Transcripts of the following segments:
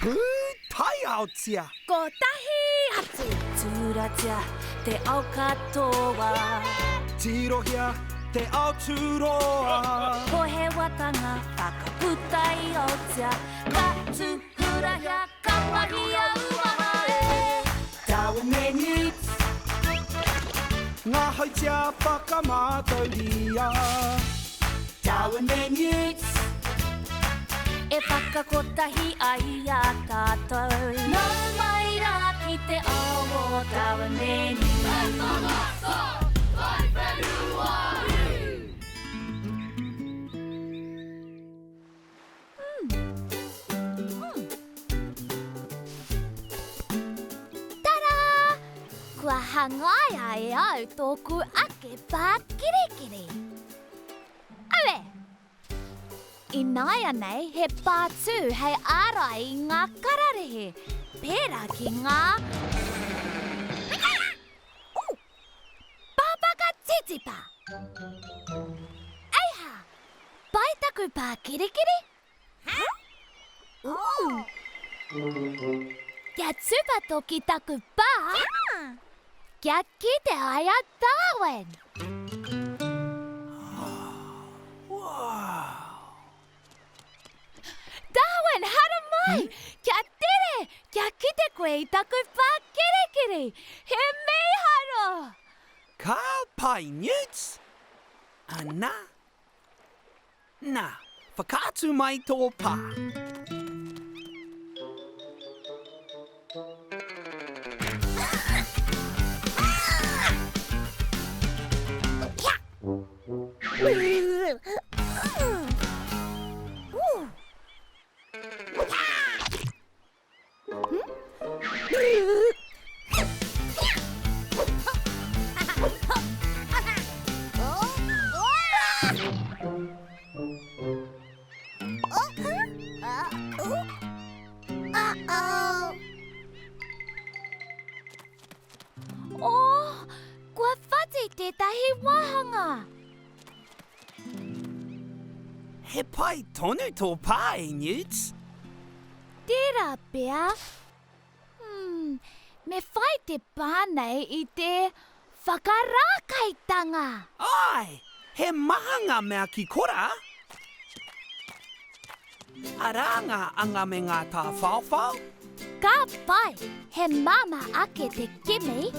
Pūtaiaotia! Kotahi atu! Tūratia te ao katoa. Tirohia te ao tūroa. Pohewatanga whakaputaiotia. Ka tūhurahia, ka mahia uaha e. Darwin me Newt. Ngā hautia whakamātauria. Darwin me Newt. E whakakotahi ai i a tātou. Nau mai rā ki te ao o Darwin me Newt. Tara! Kua hangaia e au tōku ake pā kirikiri. Aue! Ināianei he pātū hei ārai i ngā kararehe, pērā ki ngā. Ooh! Pāpaka titipa! Eiha! Pai taku pā kirikiri? Huh? Ooh! Kia tūpato ki taku pā! Kia kite ai a Darwin! Darwin, haramai! Kia tere! Kia kite koe i taku pā kirikiri! He mīharo! Ka pai, Newt! Ana! Nā, whakaatu mai tō pā. Oh, kua whati tētahi wāhanga. He pai tonu tō pā e Newt. Tērā pea. Hmm, me whai te pā nei i te whakarākaitanga. Āe, he maha ngā mea ki korā. Arā ngā anga me ngā tāwhaowhao. Ka pai, he māmā ake te kimi.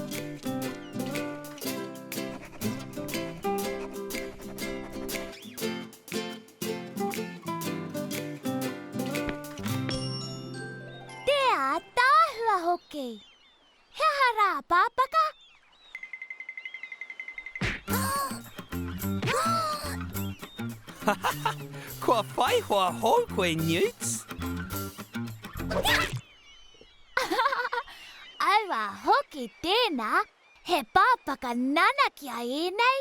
Te ātaahua hoki! He aha rā, Pāpaka? Kua whai hoa hou koe, Newt. Aua hoki tēnā, he pāpaka nanakia ēnei.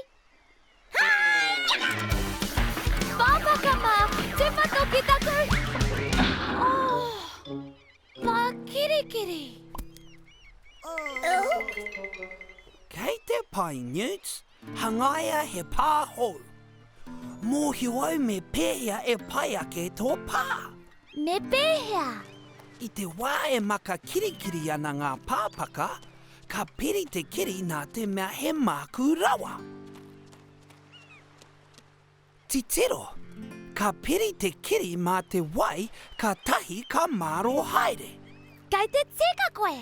Pāpaka mā, tūpato ki taku... Oh, pākirikiri. Kei te pai, Newt. Hangaia he pā hou. Mōhio au me pēhea e pai ake tō pā. Me pēhea? I te wā e maka kirikiri ana ngā pāpaka, Ka piri te kiri nā te mea he mākū rawa. Titiro, ka piri te kiri mā te wai kātahi ka mārō haere. Kei te tika koe!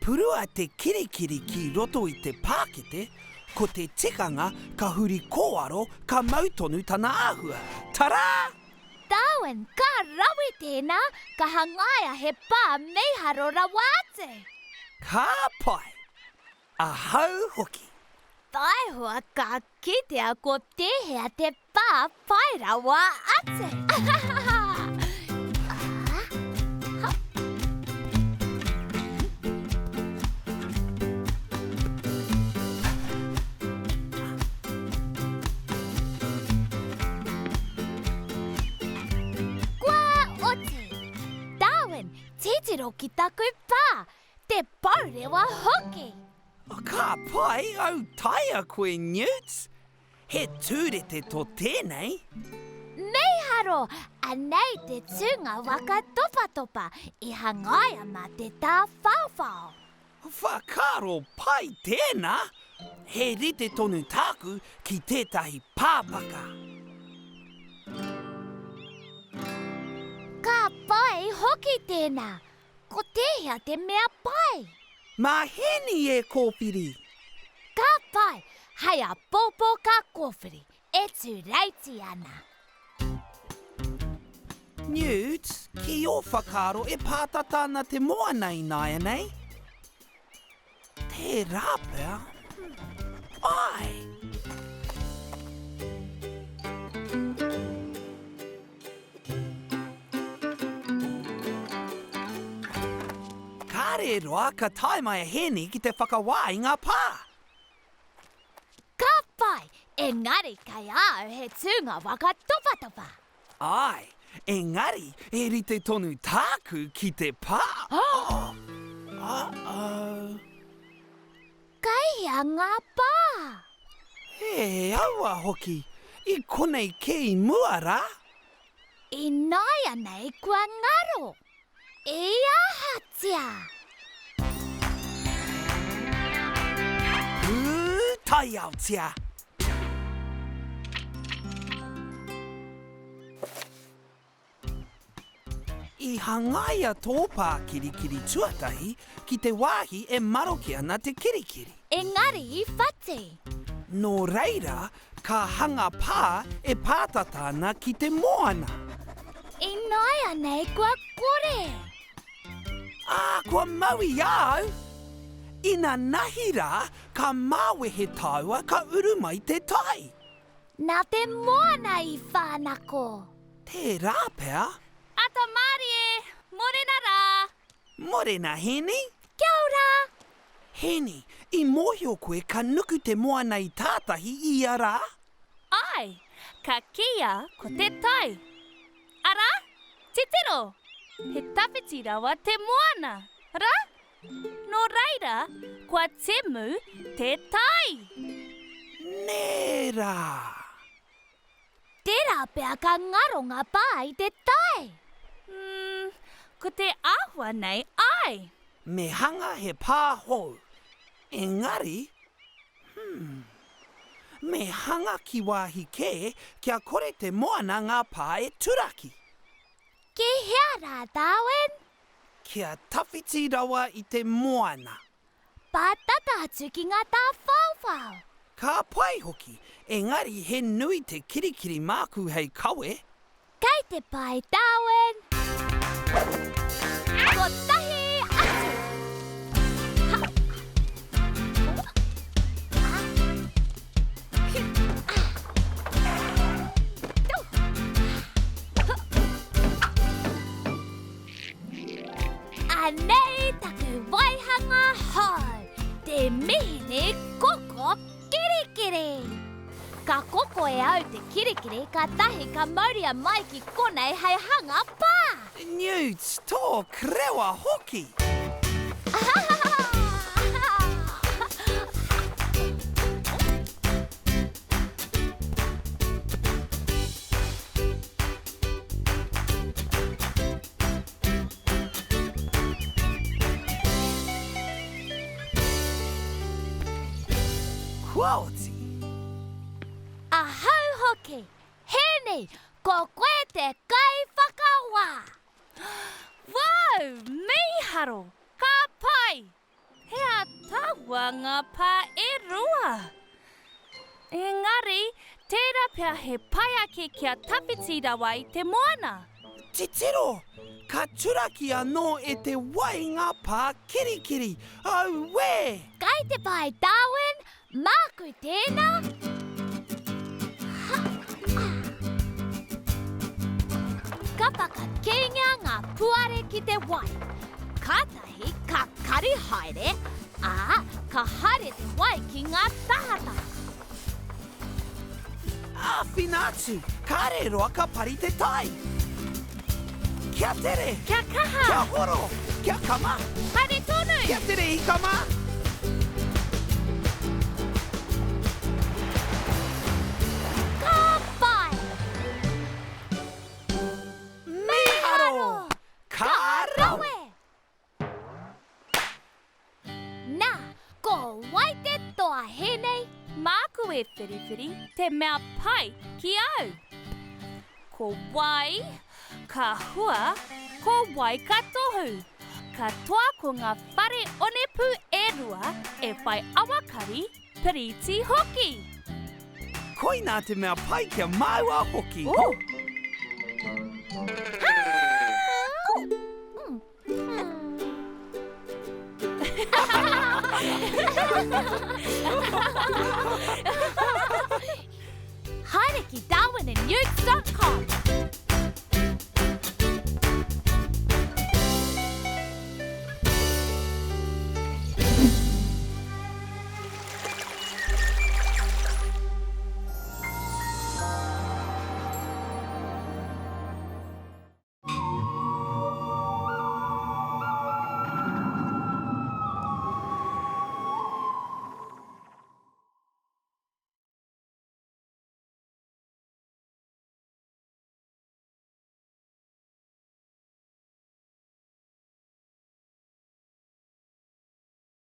Purua te kirikiri ki roto i te pākete, ko te tikanga ka huri kōaro ka mau tonu tana āhua. Tarā! Darwin, ka rawe tēnā, ka hangaia he pā mīharo rawa atu! Ka pai! Ahau hoki! Taihoa ka kitea ko tēhea te pā pai rawa atu! Kua oti! Darwin, titiro ki taku pā, te pourewa hoki! Ka pai, autaia koe, Newt! He tūrete tō tēnei! Mīharo! Whakaaro, anei te tūnga waka topatopa i hangaia mā te tāwhaowhao. Whakaaro pai tēnā! He rite tonu tāku ki tētahi pāpaka. Ka pai hoki tēnā! Ko tēhea te mea pai? Mā Hēni e kōwhiri! Ka pai! Hei āpōpō ka kōwhiri, e tūreiti ana. Newt, ki ō whakaaro e pātata ana te moana ināianei? Tērā pea. Āe! Kāre e roa ka tae mai a Hēni ki te whakawā i ngā pā. Ka pai, engari kei a au he tūnga waka topatopa. Āe, engari he rite tonu tāku ki te pā. Uh-oh. Kei hea ngā pā? He aua hoki, i konei kē i mua rā. Ināianei kua ngaro. I ahatia? Pūtaiaotia! I hangaia tō pā kirikiri tuatahi ki te wāhi e maroke ana te kirikiri. Engari i whati. Nō reira, ka hanga pā e pātata ana ki te moana. Ināianei kua kore. Ā, kua mau i a au! Inanahi rā, ka māwehe tāua ka uru mai te tai. Nā te moana i whānako. Tērā pea. Ata mārie! Morena rā! Morena, Hēni! Kia ora! Hēni, i mōhio koe ka nuku te moana i tātahi i ia rā? Āe, ka kīia ko te tai. Arā, titiro! He tawhiti rawa te moana, rā? Nō reira, kua temu te tai! Nē rā! Tērā pea ka ngaro ngā pā i te tai. Mm, ko te āhua nei, āe. Me hanga he pā hou. Engari, hmm, me hanga ki wāhi kē kia kore te moana ngā pā e turaki. Ki hea rā, Darwin? Kia tawhiti rawa i te moana. Pātata atu ki ngā tāwhaowhao. Ka pai hoki, engari he nui te kirikiri māku hei kawe. Kei te pai, Darwin. Kotahi atu! Ha! Ha! Anei taku waihanga hou, te mihini koko kirikiri. Ka koko e au te kirikiri kātahi ka mauria mai ki konei hei hanga pā. Newts, tō krewa hoki! Kua oti. Ahau hoki. Hēni, ko koe te kaiwhakawā. Wau! Mīharo! Ka pai! He ataahua ngā pā e rua. Engari, tērā pea he pai ake kia tawhiti rawa i te moana. Titiro! Ka turaki anō e te wai ngā pā kirikiri. Auē! Kai te pai, Darwin! Māku tēnā! Ha! Ka whakakīngia ngā puare ki te wai. Kātahi ka kari haere, ā, ka haere te wai ki ngā tahataha. Āwhina atu, kāre roa ka pari te tai. Kia tere! Kia kaha! Kia horo! Kia kama! Haere tonu! Kia tere i kama! Ka pai! te whiriwhiri te mea pai ki au. Ko wai ka hua, ko wai ka tohu. Katoa ko ngā whare onepū e rua e whai awakari, piriti hoki. Koinā te mea pai kia māua hoki. Ooh.